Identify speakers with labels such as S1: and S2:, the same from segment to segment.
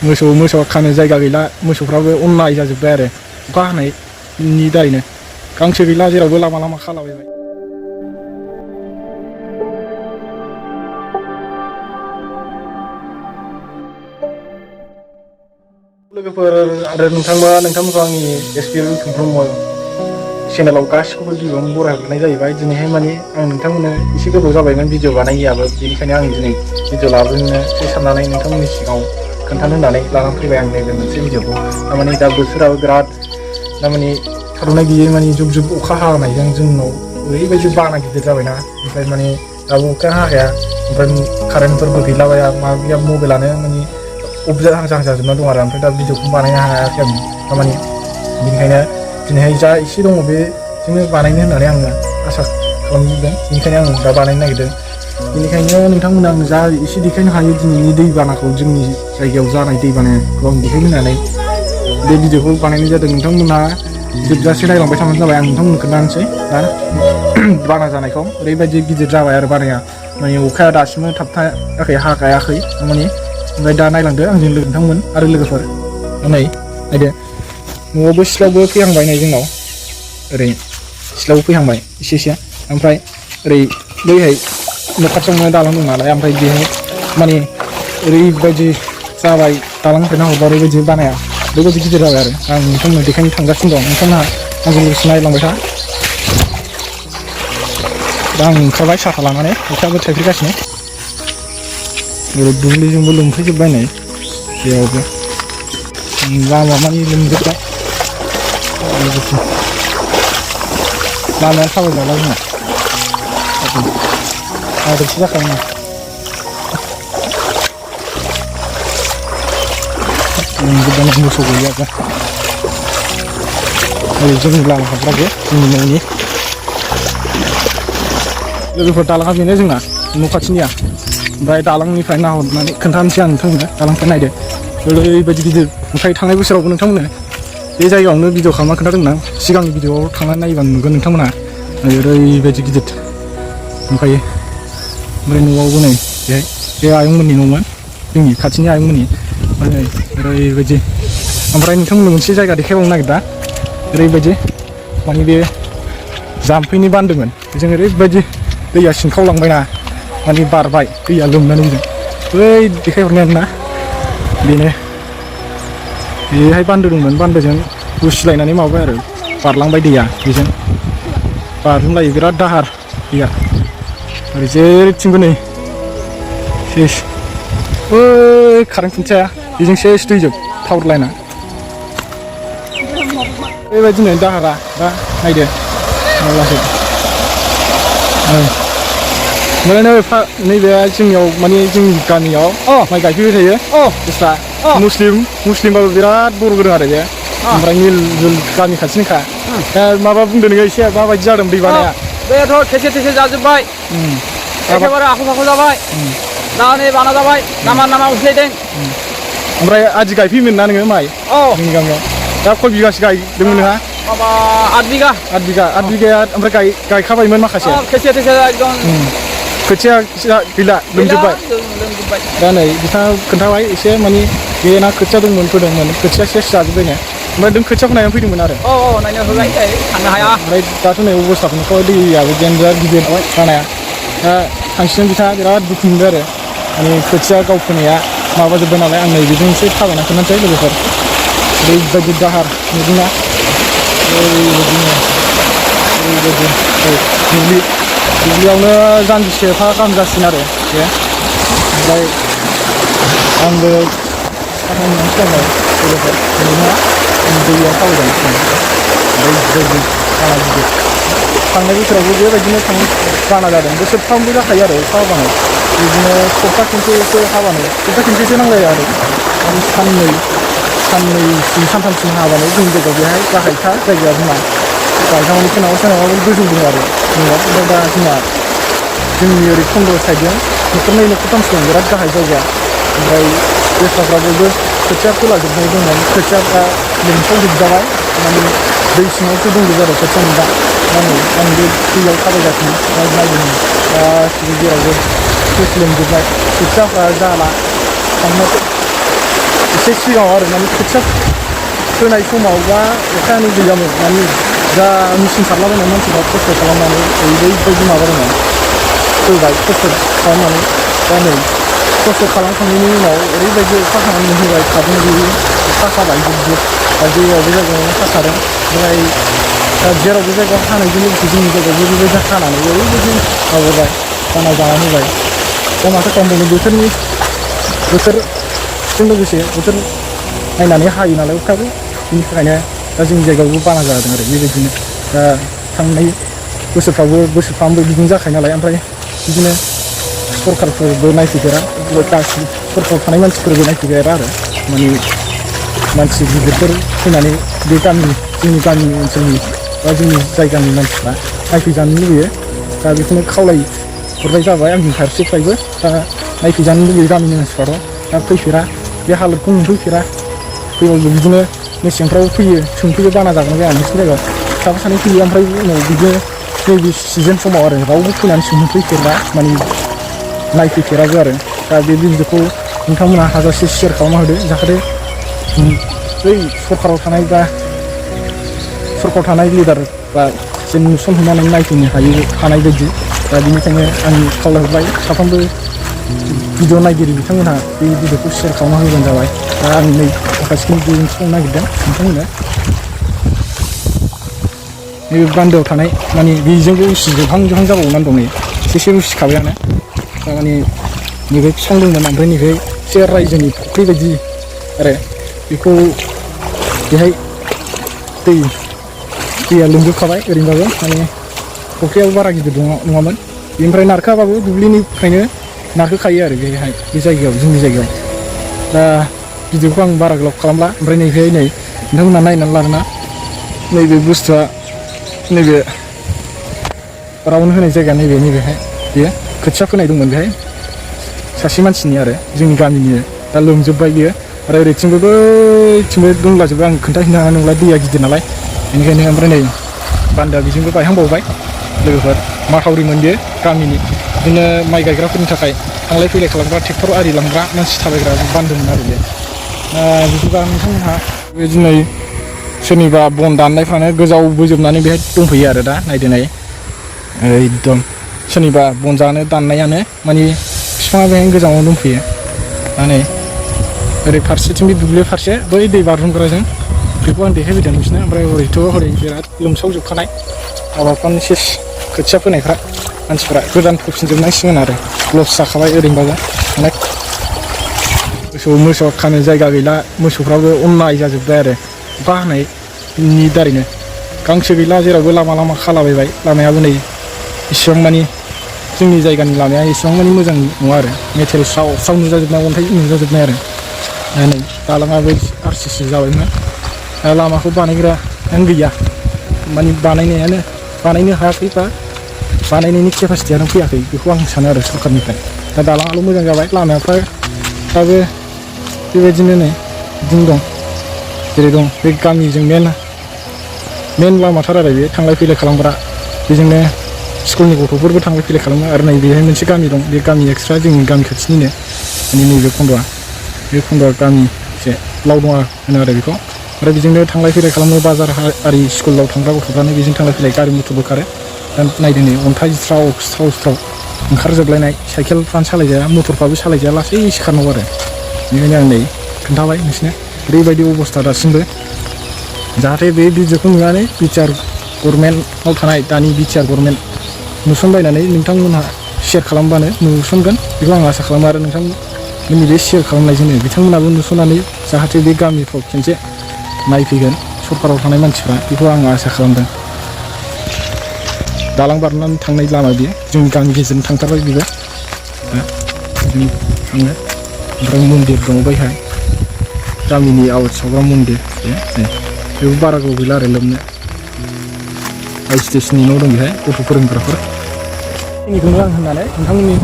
S1: मोसौ खानो जायगा गैला मोसौफ्राबो अननाय जाजोब्बाय आरो अखा हानायनि दारैनो गांसो गैला जेरावबो लामा खालाबायबाय लोगोफोर आरो नोंथांमोनखौ आंनि SPF Brahma चेनेलाव गासिखौबो गिबियावनो बरायहरनाय जाहैबाय दिनैहाय माने आं नोंथांमोननो एसे गोबाव जाबायमोन भिडिअ बानायैयाबो बेनिखायनो आं दिनै भिडिअ लाबोनोसै साननानै नोंथांमोननि सिगाङाव खोन्थानो होननानै लानानै फैबाय आं नैबे मोनसे भिडिअखौ थारमाने दा बोथोराबो बिराद थारमाने थाद'नाय गैयै माने जुब अखा हानायजों जोंनाव ओरैबायदि बाना गिदिर जाबायना ओमफ्राय माने दाबो अखा हाखाया ओमफ्राय कारेन्टफोरबो गैलाबाया मा गैया मबाइलानो माने अफ जाहां जाजोबना दं आरो ओमफ्राय दा भिडिअखौ बानायनो हायाखै आं थारमाने बेनिखायनो दिनैहाय जा एसे दङ बेजोंनो बानायनो होननानै आङो आसा खालामदों बेनिखायनो आं दा बानायनो नागिरदों बेनिखायनो नोंथांमोना आं जा एसे देखायनो हायो दिनैनि दैबानाखौ जोंनि जायगायाव जानाय दैबानाखौ आं देखायनो होननानै बे भिडिअखौ बानायनाय जादों नोंथांमोनहा जोबजासे नायलांबाय थाबानो जाबाय आं नोंथांमोननो खोन्थानोसै दा बाना जानायखौ ओरैबायदि गिदिर जाबाय आरो बानाया माने अखाया दासिमबो थाबथायाखै हागायाखै माने ओमफ्राय दा नायलांदो आंजों नोंथांमोन आरो लोगोफोर नै नायदो न'आवबो सिथ्लायावबो फैहांबाय नै जोंनाव ओरै सिथ्लायावबो फैहांबाय एसे ओमफ्राय ओरै बैहाय न' खाथियावनो दालां दं नालाय ओमफ्राय बेहाय माने ओरैबायदि जाबाय दालांनिफ्राय नाहरबा ओरैबायदि बानाया ओरैबायदि गिदिर जाबाय आरो आं नोंथांमोननो देखायनो थांगासिनो दं नोंथांमोनहा आंजों लोगोसे नायलांबाय था दा आं ओंखारबाय साथा लानानै अखायाबो थाइफ्रिगासिनो ओरै दुब्लिजोंबो लोमफैजोब्बाय नै बेयावबो लामा मानि लोमजोब्बाय लामाया थाबायजाला जोंना आदबसो जाखायो ना लोमजोब्बाय मोसौ गैयाबा ओरै जोंनि लामाफ्राबो जोंनि न'नि लोगोफोर दालाङा बेनो जोंना न' खाथिनिया ओमफ्राय दालांनिफ्राय नाहरनानै खोन्थानोसै आं नोंथांमोननो दालांनिफ्राय नायदो ओरैबायदि गिदिर ओमफ्राय थांनाय बोसोरावबो नोंथांमोननो बे जायगायावनो भिडिअ खालामना खोन्थादोंमोन आं सिगांनि भिडिअआव थांनानै नायोबा नुगोन नोंथांमोनहा ओरैबायदि गिदिर ओमफ्राय न'आवबो नै बेहाय बे आयंमोननि न'मोन जोंनि खाथिनि आयंमोननि ओमफ्राय ओरैबायदि ओमफ्राय नोंथांमोननो मोनसे जायगा देखायबावनो नागिरदा ओरैबायदि माने बे जाम्फैनि बान्दोमोन बेजों ओरैबायदि दैया सिनखावलांबायना माने बारबाय दैया लोमनानै बेजों बै देखायहरनायानो ना बेनो बेहाय बान्दो दंमोन बान्दोजों गुसिलायनानै माबाबाय आरो बारलांबाय दैया बेजों बारजुमलायो बिराद दाहार दैया ओरै जेरैथिंबो नै सेस बै कारेन्ट खुन्थिया बेजों सेस दैजोब टावार लाइना बेबायदिनो दाहारा दा नायदो माब्लासो ओमफ्राय नैबे जोंनियाव माने जोंनि गामियाव माइ गायफैबाय थायो दस्रा मुस्लिमबाबो बिराद बर' गोरों आरो बे ओमफ्राय मिल जुल गामि खाथिनिखा दा माबा बुंदो नोङो एसे माबायदि जादों दै बानाया
S2: बेथ' थेसे जाजोब्बाय एखेबारे हाखु जाबाय दा नै बाना जाबाय नामा उठलायदों
S1: ओमफ्राय आदि गायफैयोमोन ना नोङो माइ जोंनि गामियाव दा खय बिगासो गायदोंमोन नोंहा
S2: माबा 8 बिगाया
S1: ओमफ्राय गायखाबायमोन माखासे
S2: थेसे एकदम
S1: खोथिया गैला लोमजोब्बाय दा नै बिथाङा खोन्थाबाय एसे माने बेना खोथिया दंमोन फोदोंमोन खोथिया सेस जाजोब्बायनो ओमफ्राय नों खोथियाखौ नायनानै फैदोंमोन आरो
S2: नायनो होबाय थांनो हाया
S1: ओमफ्राय दाथ' नै अबस्थाखौ नुखाबाय दैयाबो बिराद गिदिर जानाया दा थांसिगोन बिथाङा बिराद दुखु मोनदों आरो माने खोथिया गाव फोनाया माबाजोब्बाय नालाय आं नै बेजों एसे थाबायना खोन्थानोसै लोगोफोर ओरैबायदि दाहार नुदोंना ओरैबायदि दुब्लियावनो जानजिसेफा गाहाम जासिगोन आरो बे ओमफ्राय आंबो सिगाङाव लोगोफोर नुनाया दैयाव थाबायजानो ओरैबायदि बाना गिदिर थांनाय बोसोरावबो बेबायदिनो बाना जादों बोसोरफ्रामबो जाखायो आरो अखा हाबानो बिदिनो सप्ता खनसेसो हाबानो सप्ता खनसेसो नांलाया आरो माने साननैसिम सानथामसिम हाबानो जोंनि जायगायाव बेहाय गाहायखा जायगाया जोंना गायखांनानै सोनाबाबो गोजौ दं आरो जोंनाव ओमफ्राय दा जोंनि ओरै खन्द साइडजों न'खरनै न'खरथामसो दं बिराद गाहाय जायगाया ओमफ्राय दस्राफ्रा बयबो खोथिया फोलाजोबनाय दंमोन खोथियाफ्रा लोमसावजोबजाबाय माने दै सिङावसो दंजोबो आरो खोथिया मोनदा दा नै आं बे दैयाव थाबायगासिनो दा नायदों गासिबो जेरावबो सेस लोमजोबबाय खोथियाफ्रा जाला थांनो एसे सिगाङाव आरो माने खोथिया फोनाय समाव बा अखायानो गैयामोन माने जा मेचिन सारलाबायनाय मानसिफ्रा खस्थ' खालामनानै ओरैबायदि माबादोंमोन फोबाय खस्थ' खालामनानै दा नै खस्थ' खालामखांनायनि उनाव ओरैबायदि अखा हानानै होबाय थाबनो गैयै अखा हाबाय जुब दा जेरावबो जायगायावनो हाखादों ओमफ्राय दा जेरावबो जायगायाव हानायजों लोगोसे जोंनि जायगायावबो बेबायदि हानानै ओरैबायदि माबाबाय बाना जाना होबाय दा माथो खालामबावनो बोथोरजों लोगोसे बोथोर नायनानै हायो नालाय अखायाबो बिनि थाखायनो दा जोंनि जायगायावबो बाना जादों आरो बेबायदिनो दा थांनाय बोसोरफ्रामबो बिदिनो जाखायो नालाय ओमफ्राय बिदिनो सरखारफोरबो नायफैदेरा गासिबो सरखाराव थानाय मानसिफोरबो नायफैदेरा आरो माने मानसि गिदिरफोर फैनानै बे जोंनि गामि ओनसोलनि बा जोंनि जायगानि मानसिफ्रा नायफैजानो लुबैयो दा बेखौनो खावलायहरनाय जाबाय आंनि फारसेनिफ्रायबो दा नायफैजानो लुबैयो गामिनि मानसिफ्राथ' दा फैफेरा बे हालोदखौ नुफैफेरा फैबाबो बिदिनो मेसेंफ्राव फैयो सोंफैयो बाना जागोन जाया नोंसिनि जायगायाव साफा सानै फैयो ओमफ्राय उनाव बिदिनो नैबे सिजोन समाव आरो रावबो फैनानै सोंफैफेरा माने नायफैफेराबो आरो दा बे भिडिअखौ नोंथांमोना हाजासे शेयार खालामना होदो जाहाथे बै सरखाराव थानाय लिडार बा जों नुसनहैनानै नायफैनो हानाय बायदि दा बेनिखायनो आं खावलायहरबाय साफ्रोमबो भिडिअ नायगिरि बिथांमोनहा बे भिडिअखौ शेयार खालामना होबानो जाबाय दा आं नै माखासेखौ दिन्थिनो नागिरदों नोंथांमोननो नैबे बान्दोआव थानाय माने बेजोंबो उसिजोबहां जाबावनानै दं नै एसे उसिखाबायानो माने नैबे बिफां दंमोन ओमफ्राय नैबे एसे रायजोनि फुख्रि बायदि आरो बेखौ बेहाय दैया लोमजोबखाबाय ओरैनोबाबो माने फुख्रियाबो बारा गिदिर नङामोन बेनिफ्राय नारखोआबाबो दुब्लिनिफ्रायनो नारखोखायो आरो बेहाय बे जायगायाव जोंनि जायगायाव दा भिडिअखौ आं बारा गोलाव खालामला ओमफ्राय नैबे नोंथांमोना नायनानै लादोंना नैबे बुस्थुआ नैबे राउन्ड होनाय जायगा नैबेहाय बेयो खोथिया फोनाय दंमोन बेहाय सासे मानसिनि आरो जोंनि गामिनिनो दा लोमजोब्बाय बियो आरो ओरैथिंबो बैथिंबो दंलाजोबो आं खोन्थाहैनो हानाय नंला दैया गिदिर नालाय बेनिखायनो ओमफ्राय नै बान्दोआ बेजोंबो बायहांबावबाय लोगोफोर माथावरिमोन बियो गामिनि बिदिनो माइ गायग्राफोरनि थाखाय थांलाय फैलाय खालामग्रा ट्रेक्टर आरि लांग्रा मानसि थाबायग्रा बान्दोमोन आरो बे बिदिबा नोंथांमोनहा बे दिनै सोरनिबा बन दाननायफ्रानो गोजाव बोजोबनानै बेहाय दंफैयो आरो दा नायदो एकदम सोरनिबा बन जानो दाननायानो माने बिफाङा बेहाय गोजाङाव दंफैयो दा नै ओरै फारसेथिं बे दुब्लि फारसे बै दै बाज्रुमग्राजों बेखौ आं देखायफैदों नोंसिनो ओमफ्राय हरै बिराद लोमसावजोबखानाय माबाफ्रानो सेस खोथिया फोनायफ्रा मानसिफ्रा गोदान फोफिनजोबनांसिगोन आरो लस जाखाबाय ओरैनोबाबो अनेक मोसौ खानो जायगा गैला मोसौफ्राबो अननाय जाजोब्बाय आरो अखा हानायनि दारैनो गांसो गैला जेरावबो लामा खालाबायबाय लामायाबो नै इसिबां मानि जोंनि जायगानि लामाया इसिबां मानि मोजां नङा आरो मेटेल स्राव नुजाजोबनाय अन्थाइ नुजाजोबनाय आरो दा नै दालाङाबो RCC जाबायमोन दा लामाखौ बानायग्रायानो गैया माने बानायनो हायाखै बा बानायनायनि केपासिटियानो फैयाखै बेखौ आं सानो आरो सरखारनिफ्राय दा दालाङाल' मोजां जाबाय लामाफ्राबो बेबायदिनो नै बिदिनो दं जेरै दं बे गामिजों मेन लामाथार आरो बे थांलाय फैलाय खालामग्रा बेजोंनो स्कुलनि गथ'फोरबो थांलाय फैलाय खालामो आरो नै बेहाय मोनसे गामि दं बे गामि एक्सट्रा जोंनि गामि खाथिनिनो माने नैबे खन्द'आ गामि एसे लावदङा होनो आरो बेखौ ओमफ्राय बेजोंनो थांलाय फैलाय खालामो बाजार आरि स्कुलाव थांग्रा गथ'फ्रानो बेजों थांलाय फैलाय गारि मथरबो खारो दा नायदो नै अन्थाइ स्राव ओंखारजोबलायनाय साइकेलफ्रानो सालायजाया मथरफ्राबो सालायजाया लासैसो खारनांगौ आरो बेनिखायनो आं नै खोन्थाबाय नोंसिनो ओरैबायदि अबस्था दासिमबो जाहाथे बे भिडिअखौ नुनानै BTR गभर्नमेन्टआव थानाय दानि BTR गभर्नमेन्ट नुसनबायनानै नोंथांमोनहा शेयार खालामबानो नुसनगोन बेखौ आं आसा खालामो आरो नोंथांमोननि बे शेयार खालामनायजोंनो बिथांमोनाबो नुसननानै जाहाथे बे गामिफ्राव खेनसे नायफैगोन सरखाराव थानाय मानसिफ्रा बेखौ आं आसा खालामदों दालां बारनानै थांनाय लामा बियो जोंनि गामि गेजेरजों थांथारबाय बेबो थाङो ओमफ्राय मन्दिर दङ बैहाय गामिनि आवाज सावग्रा मन्दिर बेबो बारा गोबाव गैला आरो लोमनो स्टेसननि न' दं बेहाय गथ' फोरोंग्राफोर जोंनिखौनो आं होननानै नोंथांमोननि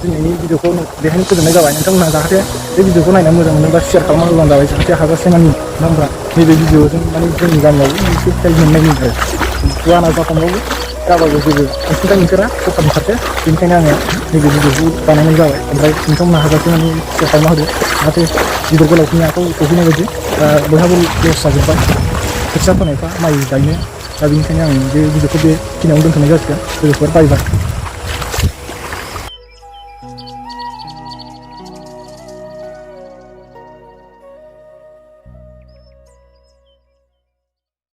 S1: दिनैनि भिडिअखौ बेहायनो फोजोबनाय जाबाय नोंथांमोनहा जाहाथे बे भिडिअखौ नायना मोजां मोनोबा शेयार खालामना होबानो जाबाय जाहाथे हाजासे मानि नोंथांमोनहा नैबे भिडिअजों माने जोंनि गामियावबो एसे हेल्प मोननायनि आरो बाना जाथांबावो जाबाबो जेबो अनसुंथाइ मोनफेरा सरकारनिफ्राय बेनिखायनो आङो नैबे भिडिअखौ बानायनाय जाबाय ओमफ्राय नोंथांमोनहा हाजासे माने सेयार खालामना होदो जाहाथे गिदिर गोलावफोरनि आखायाव सौफैनाय बायदि बयहाबो लस जाजोब्बाय खोथिया फोनायफ्रा माइ गायनो दा बेनिखायनो आं बे भिडिअखौ बेखिनियावनो दोनथ'नाय जासिगोन लोगोफोर बाय बाय